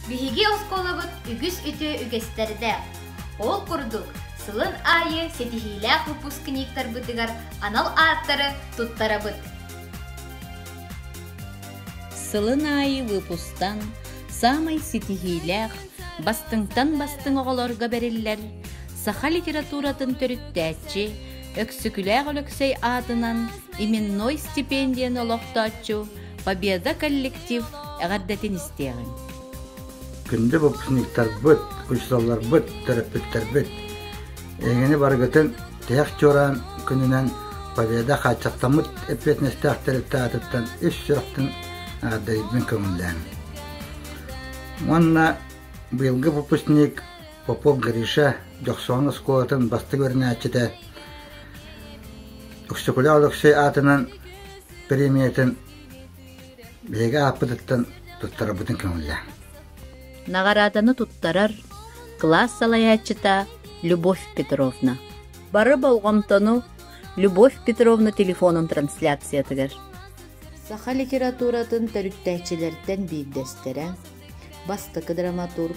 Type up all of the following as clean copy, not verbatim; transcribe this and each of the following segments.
Биһиги оскуолабыт үгүс үтүө үгэстэрдээх. Ол курдук, сылын аайы ситиһиилээх выпускниктарбытыгар анал ааттары туттарабыт. Сылын аайы выпустан саамай ситиһиилээх, бастыҥтан бастыҥ оҕолорго бэриллэр саха литературатын төрүттээччи Өксөкүлээх Өлөксөй аатынан именной стипендияны олохтооччу Победа коллектив эҕэрдэтин истиэҕиҥ. Күндү выпускниктарбыт, учууталларбыт, төрөппүттэрбит, эһигини барыгытын тиһэх чуораан күнүнэн Победа хааччахтаммыт эппиэтинэстээх тэрилтэ аатыттан ис сүрэхтэн эҕэрдэлиирбин көҥүллээҥ. Уонна быйылгы выпускник Попов Гриша Дьохсоҕон оскуолатын бастыҥ үөрэнээччитэ Өксөкүлээх Өлөксөй аатынан премиятын биһиги ааппытыттан туттарарбытын көҥүллээн. Наҕарааданы туттарар кылаас салайааччыта Любовь Петровна. Бары болҕомтону Любовь Петровна телефонун трансляциятыгар. Саха литературатын төрүттээччилэртэн биирдэстэрэ, бастакы драматург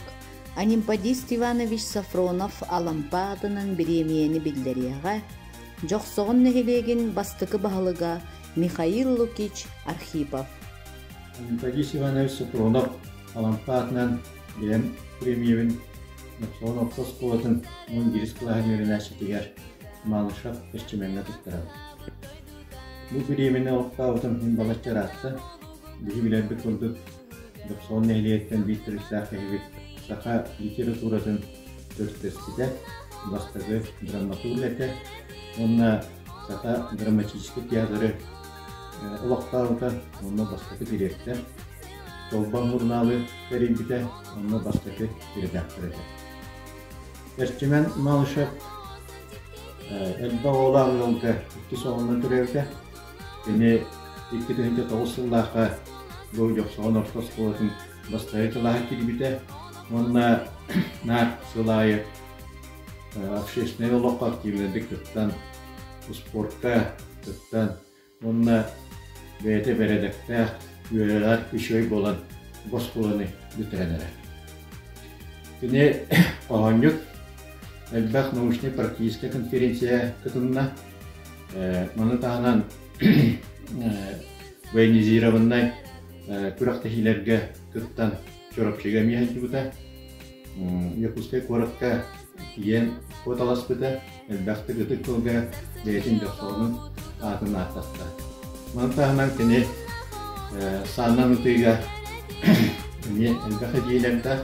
Анемподист Иванович Софронов Алампа аатынан бириэмийэни биллэриэҕэ, Дьохсоҕон нэһилиэгин бастакы баһылыга Михаил Лукич Архипов. Анемподист Иванович Софронов Алампа аатынан бэйэм премиябын Дьохсоҕон орто оскуолатын 11 кылааһын үөрэнээччитигэр Малышев Эрчимэҥҥэ туттарабын. Бу бириэмэни олохтообутум иһин балачча ыраатта. Биһи билэрбит курдук, Дьохсоҕон нэһилиэгиттэн биир төрүттээх киһибит саха литературатын төрүттэспитэ, бастакы драматург этэ уонна саха драматическай театры олохтообута, онно бастакы дириэктэр, Чолбон сурунаалы тэрийбитэ, онно бастакы редактор этэ. Эрчимэн Малышев элбэх оҕолоох ыалга иккис оҕонон төрөөбүтэ. Кини 2009 сыллаахха бу Дьохсоҕон орто оскуолатын бастакы кылааһа киирбитэ уонна наар сыл аайы общественнай олоххо активнайдык кыттан, спортка кыттан уонна бэйэтэ бэрэдэктээх, үөрэҕэр үчүгэй буолан бу оскуоланы бүтэрэн эрэр. Кини хоһоонньут, элбэх научнай-практическай конференция кытынна. Маны таһынан военизированнай күрэхтэһиилэргэ кыттан Чурапчыга эмиэ сылдьыбыта. Якутскай куоракка тиийэн куоталаспыта, элбэхтик ытык тылга бэйэтин дьохсоҕунун аатын ааттатта. Маны таһынан кини саанан ытыыга эмиэ элбэх идиэйэлэрдээх,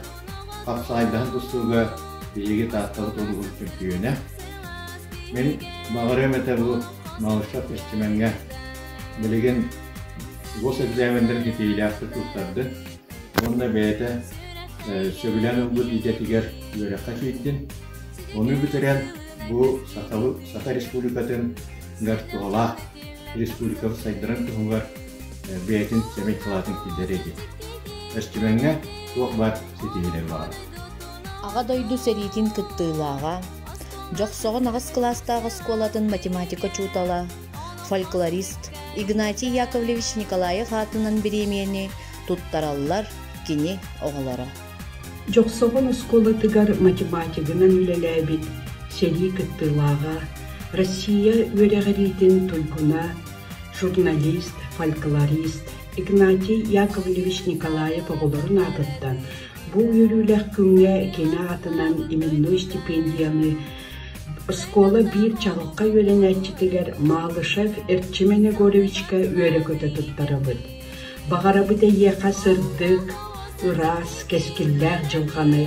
хапсаайдаһан тустууга биһиги Тааттабыт улууһун чөмпүйүөнэ. Мин баҕарыам этэ бу Малышев Эрчимэҥҥэ билигин госэкзаменнарын ситиһиилээхтик туттардын уонна бэйэтэ сөбүлээн ылбыт идэтигэр үөрэххэ киирдин. Ону бүтэрэн бу Саха Республикатын туһалаах республикабыт сайдарын туһугар бэйэтин сэмэй кылаатын киллэриэ диэн. Эрчимэҥҥэ туох баар ситиһиилэри баҕарабын. Аҕа дойду сэриитин кыттыылааҕа, Дьохсоҕон аҕыс кылаастаах оскуолатын математика учуутала, фольклорист Игнатий Яковлевич Николаев аатынан бириэмийэни туттараллар кини оҕолоро. Дьохсоҕон оскуолатыгар математигынан үлэлээбит сэрии кыттыылааҕа, Россия үөрэҕириитин туйгуна, журналист, фольклорист Игнатий Яковлевич Николаев оҕолорун аатыттан Бу үөрүүлээх күҥҥэ кини аатынан именной стипендияны оскуола биир чаҕылхай үөрэнээччитигэр Малышев Эрчимэн Егоровичка үөрэ-көтө туттарабыт. Баҕарабыт эйиэхэ сырдык, ыраас, кэскиллээх дьылҕаны,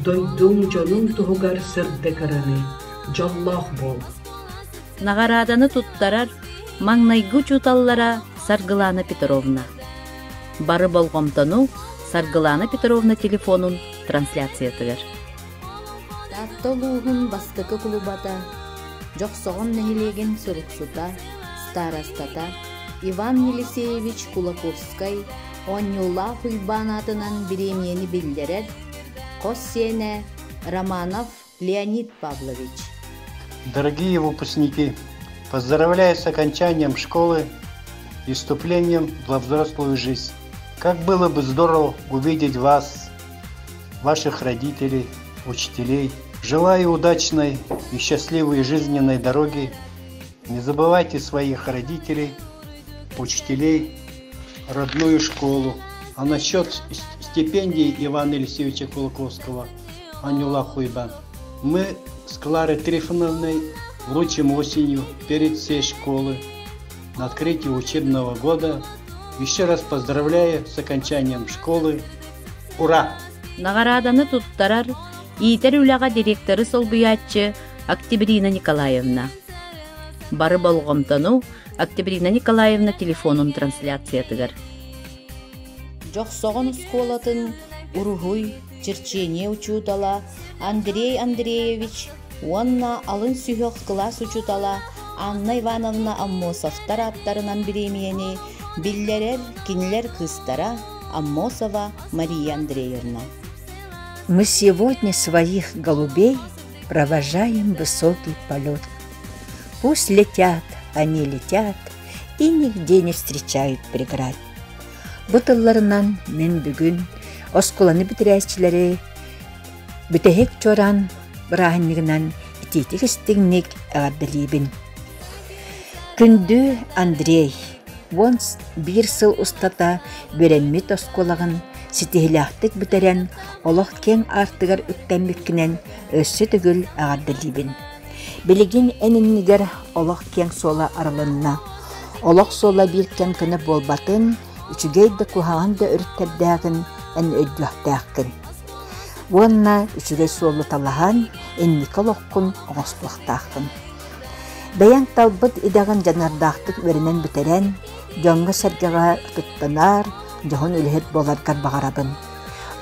дойдуҥ, дьонуҥ туһугар сырдык ыраны, дьоллоох буол! Наҕарааданы туттарар маҥнайгы учууталлара Саргылана Петровна. Бары болҕомтону Саргылана Петровна телефонун трансляциятыгар. Таатта улууһун бастакы кулубата, Дьохсоҕон нэһилиэгин суруксута, старостата Иван Елисеевич Кулаковскай Оонньуулаах Уйбаан аатынан бириэмийэни биллэрэр, хос сиэнэ Романов Леонид Павлович. Дорогие выпускники, поздравляю с окончанием школы и вступлением во взрослую жизнь. Как было бы здорово увидеть вас. ваших родителей, учителей. Желаю удачной и счастливой жизненной дороги. Не забывайте своих родителей, учителей, родную школу. А насчет стипендий Ивана Елисеевича Кулаковского, Анюла Хуйбан, мы с Кларой Трифоновной вручим осенью перед всей школы на открытии учебного года. Еще раз поздравляю с окончанием школы. Ура! Наҕарааданы туттарар иитэр үлэҕэ директоры солбуйааччы Октябрина Николаевна. Бары болҕомтону Октябрина Николаевна телефонун трансляциятыгар. Дьохсоҕон оскуолатын уруһуй, черчение учуутала Андрей Андреевич уонна алын сүһүөх кылаас учуутала Анна Ивановна Аммосовтар ааттарынан бириэмийэни биллэрэр кинилэр кыыстара Аммосова Мария Андреевна. Мы сегодня своих голубей провожаем высокий полет. Пусть летят, они летят и нигде не встречают преград. Бу тылларынан мин бүгүн оскуоланы бүтэрээччилэри бүтэһик чуораан бырааһынньыгынан итиитик истиҥник эҕэрдэлиибин. Күндү Андрей, 11 сыл устата үөрэммит оскуолаҕын ситиһилээхтик бүтэрэн, олох киэҥ аартыгар үктэммиккинэн өссө төгүл эҕэрдэлиибин. Билигин эн иннигэр олох киэҥ суола арылынна. Олох суола биир кэм көнө буолбатын, үчүгэй да куһаҕан да өрүттэрдээҕин эн өйдүөхтээххин. Уонна үчүгэй суолу талаһан, инники олоххун оҥостуохтааххын. Бэйэҥ талбыт идэҕин дьаныардаахтык үөрэнэн бүтэрэн, дьоҥҥо-сэргэҕэ ытыктанар, дьоһун үлэһит буоларгар баҕарабын.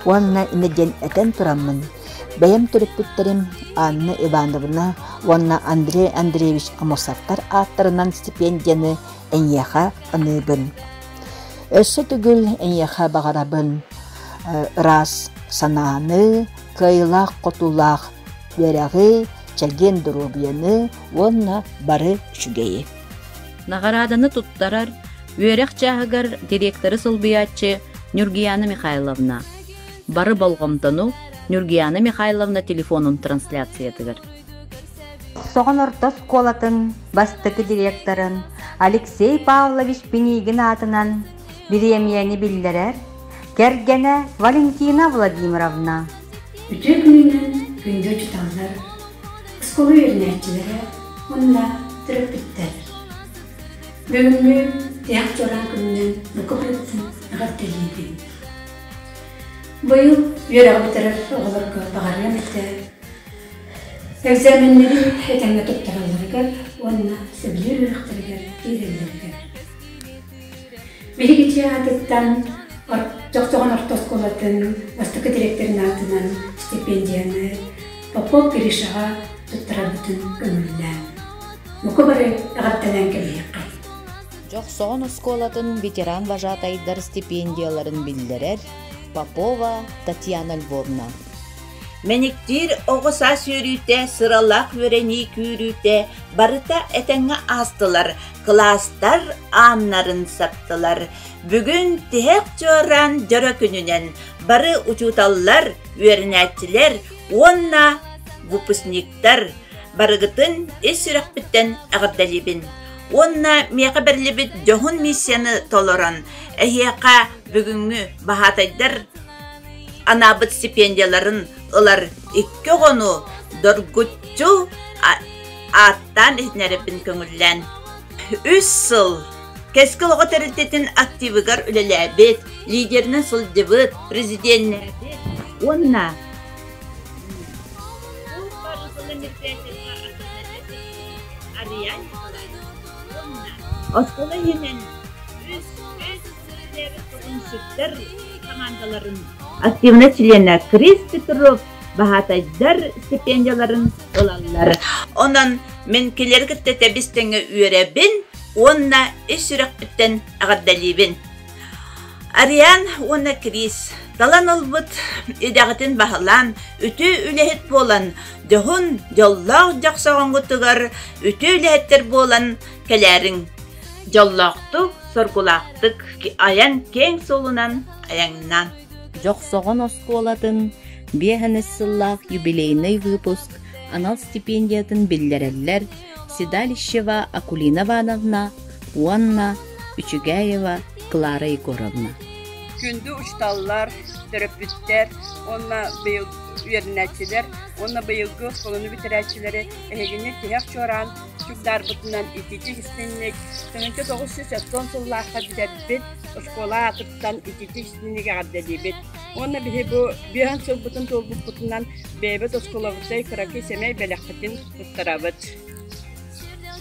Уонна инньэ диэн этэн тураммын, бэйэм төрөппүттэрим Анна Ивановна уонна Андрей Андреевич Амосовтар ааттарынан стипендияны эйиэхэ аныыбын. Өссө төгүл эйиэхэ баҕарабын ыраас санааны, кыайыылаах-хотуулаах үөрэҕи, чэгиэн доруобуйаны уонна бары үчүгэйи. Наҕарааданы туттарар үөрэх чааһыгар директоры солбуйааччы Нюргияна Михайловна. Бары болҕомтону Нюргияна Михайловна телефонун трансляциятыгар. Соҕон орто оскуолатын бастакы директорын Алексей Павлович Пинигин аатынан бириэмийэни биллэрэр кэргэнэ Валентина Владимировна. Үтүө күнүнэн күндү учуталлар, оскуола үөрэнээччилэрэ уонна төрөппүттэр. Бүгүҥҥү тиһэх чуораан күнүнэн бука барытын эҕэрдэлиибин. Быйыл үөрэҕи бүтэрэр оҕолорго баҕарыам этэ экзаменнэрин этэҥҥэ туттаралларыгар уонна сөбүлүүр үөрэхтэригэр киирэллэригэр. Биһиги дьиэ аатыттан Дьохсоҕон орто оскуолатын бастакы директорын аатынан стипендияны Попов Гришаҕа туттарарбытын көҥүллээн. Бука бары эҕэрдэлээн кэбиһиэххэ. Дьохсоҕон оскуолатын ветеран вожатайдар стипендияларын биллэрэр Попова Татьяна Львовна. Мэниктиир оҕо саас үөрүүтэ, сыралаах үөрэнии күүрүүтэ барыта этэҥҥэ аастылар, кылаастар ааннарын саптылар. Бүгүн тиһэх чуораан дьоро күнүнэн бары учууталлар, үөрэнээччилэр уонна выпускниктар барыгытын ис сүрэхпиттэн эҕэрдэлиибин. Уонна миэхэ бэриллибит дьоһун миссияны толорон, эһиэхэ бүгүҥҥү баһаатайдар анаабыт стипендияларын ылар икки оҕону доргуччу ааттаан иһитиннэрэбин көҥүллээн. Үс сыл Кэскил оҕо тэрилтэтин активыгар үлэлээбит, лидеринэн сылдьыбыт, президеннээбит уонна Ариан Николаевич уонна оскуола иһинэн үс тугунсуктар командаларын активнай чилиэнэ Крис Петров баһаатайдар стипендияларын ылаллар. Онон мин кинилэри кытта тэбис-тэҥҥэ үөрэбин уонна ис сүрэхпиттэн эҕэрдэлиибин. Ариан уонна Крис талан ылбыт идэҕитин баһылаан, үтүө үлэһит буолан, дьоһун, дьоллоох дьохсоҕоҥҥутугар үтүө үлэһиттэр буолан кэлээриҥ. Дьоллоохтук, соргулаахтык айан киэҥ суолунан айаҥнаан. Дьохсоҕон оскуолатын. Биэһэнис сыллаах юбилейный выпуск анал стипендиятын биллэрэллэр Седалищева Акулина Ивановна уонна Үчүгэева Клара Егоровна. Күндү учууталлар, төрөппүттэр уонна быйыл үөрэнээччилэр уонна быйылгы оскуоланы бүтэрээччилэри эһигини тиһэх чуораан чугдаарбытынан ититик истинник 1970 сыллаахха бүтэрбит оскуола аатыттан ититик истинник эҕэрдэлиибит. Уонна биһи бу биэһэн сылбытын туолбуппутунан бэйэбит оскуолабытай кыракый сэмэй бэлэхпитин туттарабыт.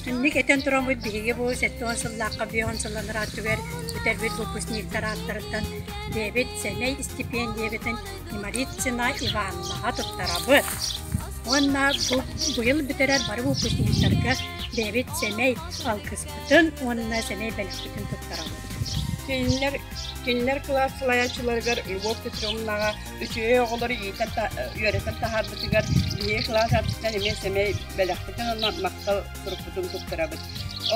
Түннүк этэн тураммыт биһиги бу 70 сыллаахха 50 сылланар түгэр бүтэрбит выпускниктар ааттарыттан бэйэбит сэмэй стипендиябытын Немарицына Ивановнаҕа туттарабыт. Уонна бу быйыл бүтэрэр бары выпускниктарга бэйэбит сэмэй алгыспытын уонна сэмэй бэлэхпитин туттарабыт. Кинилэр кинилэр кылаас салайааччыларыгар Любовь Петровнаҕа үчүгэй оҕолору иитэн үөрэтэн таһаарбытыгар биһиги кылаас аатыттан эмиэ сэмэй бэлэхпитин уонна махтал сурукпутун туттарабыт.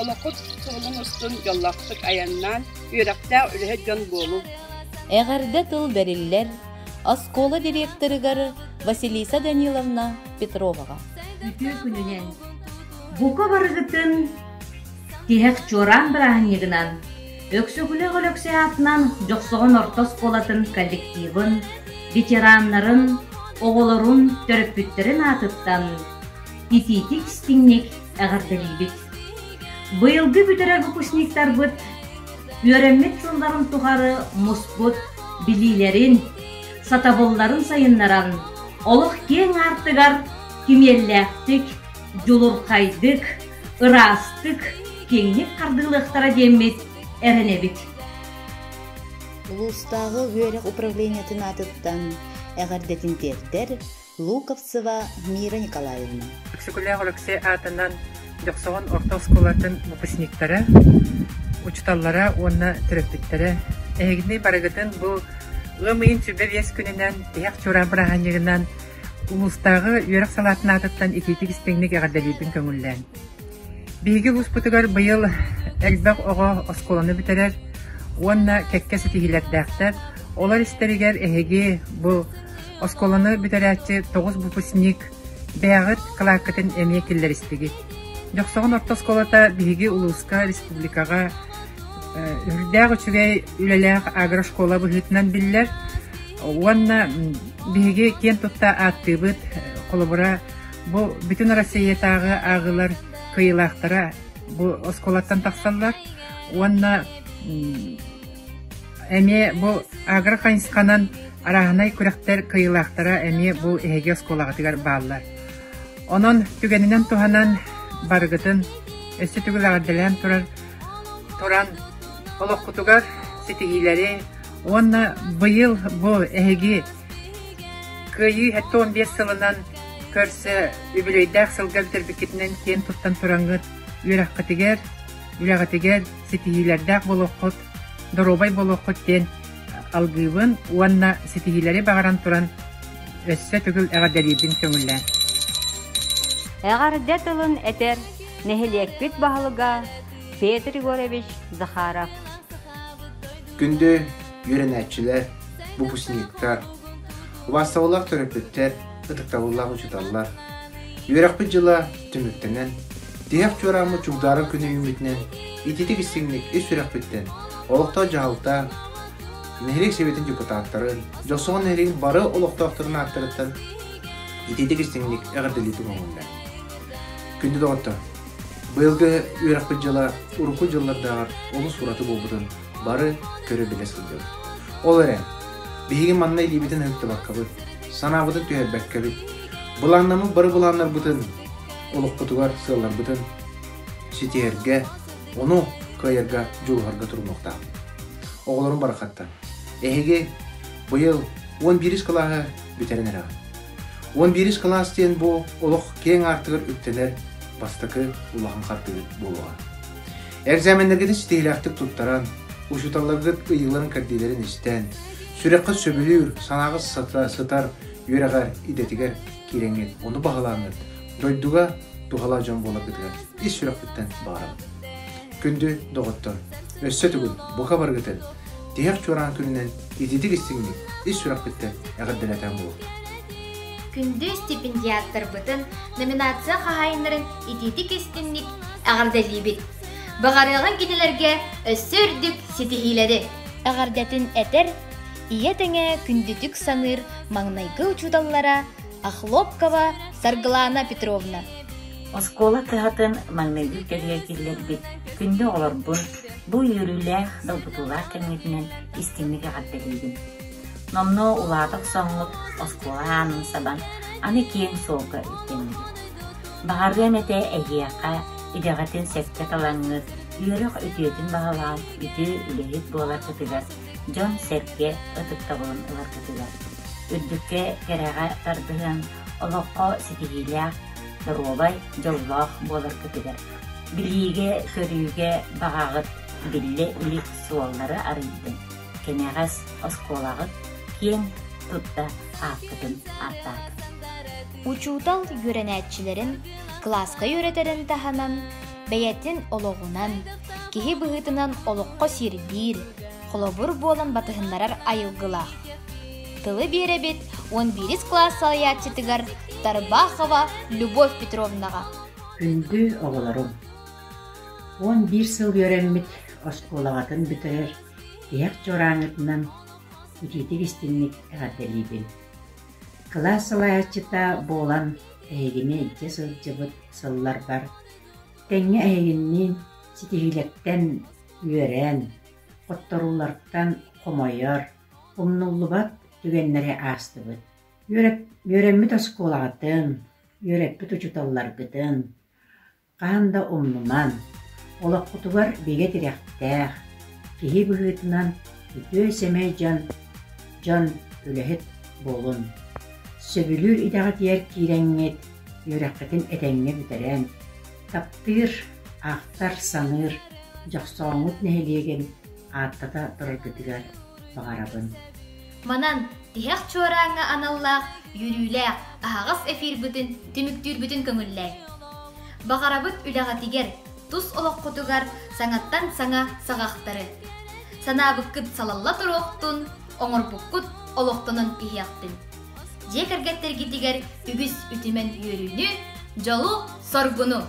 Олоххут суолун устун дьоллоохтук айаннаан, үөрэхтээх үлэһит дьон буолуҥ. Эҕэрдэ тыл бэриллэр оскуола директорыгар Василиса Даниловна Петроваҕа. Үтүө күнүнэн! Бука барыгытын тиһэх чуораан бырааһынньыгынан Өксөкүлээх Өлөксөй аатынан Дьохсоҕон орто оскуолатын коллективын, ветераннарын, оҕолорун, төрөппүттэрин аатыттан итиитик истиҥник эҕэрдэлиибит. Быйылгы бүтэрэр выпускниктарбыт үөрэммит сылларын тухары муспут билиилэрин, сатабылларын сайыннаран, олох киэҥ аартыгар кимиэллээхтик, дьулурхайдык, ыраастык, киэҥник хардыылыахтара диэммит эрэнэбит. Улуустааҕы үөрэх управлениетын аатыттан эҕэрдэтин тиэрдэр Луковцева Мира Николаевна. Өксөкүлээх Өлөксөй аатынан Дьохсоҕон орто оскуолатын выпускниктара, учууталлара уонна төрөппүттэрэ эһигини барыгытын бу ыам ыйын 25 күнүнэн тиһэх чуораан бырааһынньыгынан улуустааҕы үөрэх салаатын аатыттан итиитик истиҥник эҕэрдэлиирбин көҥүллээн. Биһиги улууспутугар быйыл элбэх оҕо оскуоланы бүтэрэр уонна кэккэ ситиһиилэрдээхтэр. Олор истэригэр эһиги бу оскуоланы бүтэрээччи 9 выпускник бэйэҕит кылааккытын эмиэ киллэристигит. Дьохсоҕон орто оскуолата биһиги улууска, республикаҕа үрдээх үчүгэй үлэлээх агрошкола быһыытынан биллэр. Уонна биһиги киэн тутта ааттыыбыт, холобура, бу бүтүн Россиятааҕы ааҕыылар кыайыылаахтара бу оскуолаттан тахсаллар уонна эмиэ бу агро хайысханан арааһынай күрэхтэр кыайыылаахтара эмиэ бу эһиги оскуолаҕытыгар бааллар. Онон түгэнинэн туһанан барыгытын өссө төгүл эҕэрдэлээн турар туран олоххутугар ситиһиилэри уонна быйыл бу эһиги Кыайыы 75 сылынан көрсө үбүлүөйдээх сылга бүтэрбиккитинэн киэн туттан тураҥҥыт үөрэххитигэр, үлэҕитигэр ситиһиилэрдээх буолуоххут, доруобай буолуоххут диэн алгыыбын уонна ситиһиилэри баҕаран туран өссө төгүл эҕэрдэлиирбин көҥүллээн. Эҕэрдэ тылын этэр нэһилиэкпит баһылыга Петр Егорович Захаров. Күндү үөрэнээччилэр, выпускниктар, убаастабыллаах төрөппүттэр, ытыктабыллаах учууталлар, үөрэхпит дьыла түмүктэнэн, тиһэх чуорааммыт чугдаарар күнү үүммүтүнэн ититик истиҥник ис сүрэхпиттэн олохтоох дьаһалта, нэһилиэк сэбиэтин депутаттарын, Дьохсоҕон нэһилиэгин бары олохтоохторун ааттарыттан ититик истиҥник эҕэрдэлиитин оҥоһунна. Күндү доҕоттор, быйылгы үөрэхпит дьыла урукку дьыллардааҕар олус ураты буолбутун бары көрө-билэ сылдьабыт. Ол эрэн, биһиги манна илиибитин ыһыктыбаккабыт, санаабытын түһэрбэккэбит, былааннаммыт бары былааннарбытын, олохпутугар сыалларбытын ситиһэргэ, ону кыайарга дьулуһарга турунуохтаахпыт. Оҕолорум барахаттан, эһиги быйыл 11 кылааһы бүтэрэн эрэҕит. 11 кылаас диэн бу олох киэҥ аартыгар үктэнэр бастакы улахан хардыы буолуоҕа. Экзаменнаргытын ситиһиилээхтик туттаран, учууталларгыт ыйыыларын-кэрдиилэрин истэн, сүрэххит сөбүлүүр, санааҕыт сытар үөрэҕэр, идэтигэр киирэҥҥит, ону баһылааҥҥыт, дойдуга туһалаах дьон буоларгытыгар ис сүрэхпиттэн баҕарабын. Күндү доҕоттор, өссө төгүл бука барыгытын тиһэх чуораан күнүнэн ититик истиҥник ис сүрэхпиттэн эҕэрдэлэтэн буолуохтун. Күндү стипендиаттарбытын, номинация хаһаайыннарын итиитик-истинник эҕэрдэлиибит. Баҕарыаҕыҥ кинилэргэ өссө үрдүк ситиһиилэри! Эҕэрдэтин этэр, ийэ тэҥэ күндүтүк саныыр маҥнайгы учууталлара Охлопкова Саргылана Петровна. Оскуола кыһатын маҥнайгы кэлиэ киллэрбит күндү оҕолорбун бу үөрүүлээх, долгутуулаах кэмҥитинэн истиҥник эҕэрдэлиибин. Номнуо улаата охсоҥҥут оскуола аанын сабан, аны киэҥ суолга үктэннигит. Баҕарыам этэ эһиэхэ идэҕитин сөпкө талаҥҥыт, үөрэх үтүөтүн баһылаан үтүө үлэһит буоларгытыгар, дьон-сэргэ ытыктабылын ыларгытыгар. Үрдүккэ, кэрэҕэ тардыһан, олоххо ситиһиилээх, доруобай, дьоллоох буоларгытыгар. Билиигэ-көрүүгэ баҕаҕыт биллэ илик суоллары арыйдын. Кэнэҕэс оскуолаҕыт киэҥ тутта ааккытын ааттаатын. Учуутал үөрэнээччилэрин кылааска үөрэтэрин таһынан, бэйэтин олоҕунан, киһи быһыытынан олоххо сирдиир, холобур буолан батыһыннарар айылгылаах. Тылы биэрэбит 11 кылаас салайааччытыгар Тарбахова Любовь Петровнаҕа. Күндү оҕолорум, 11 сыл үөрэммит оскуолаҕытын бүтэрэр тиһэх чуорааҥҥытынан итиитик истиҥник эҕэрдэлиибин. Кылаас салайааччыта буолан эһигини илдьэ сылдьыбыт сылларбар тэҥҥэ эһигинниин ситиһиилэртэн үөрэн, хотторуулартан хомойор, умнуллубат түгэннэри аастыбыт. Үөрэммит оскуолаҕытын, үөрэппит учууталларгытын Хаһан да умнумаҥ, олоххутугар бигэ тирэхтээх, киһи быһыытынан үтүө-сэмэй дьон, дьон үлэһит буолун. Сөбүлүүр идэҕитигэр киирэҥҥит, үөрэххитин этэҥҥэ бүтэрэн, таптыыр, ахтар, саныыр Дьохсооҥҥут нэһилиэгин ааттата тураргытыгар баҕарабын. Манан тиһэх чуорааҥҥа аналлаах үөрүүлээх аһаҕас эфирбытын түмүктүүрбүтүн көҥүллээҥ. Баҕарабыт үлэҕитигэр, тус олоххутугар саҥаттан саҥа саҕахтары. Санаабыккыт салалла туруохтун, оҥорбуккут олохтонон иһиэхтин. Дьиэ кэргэттэргитигэр үгүс үтүмэн үөрүүнү, дьолу-соргуну!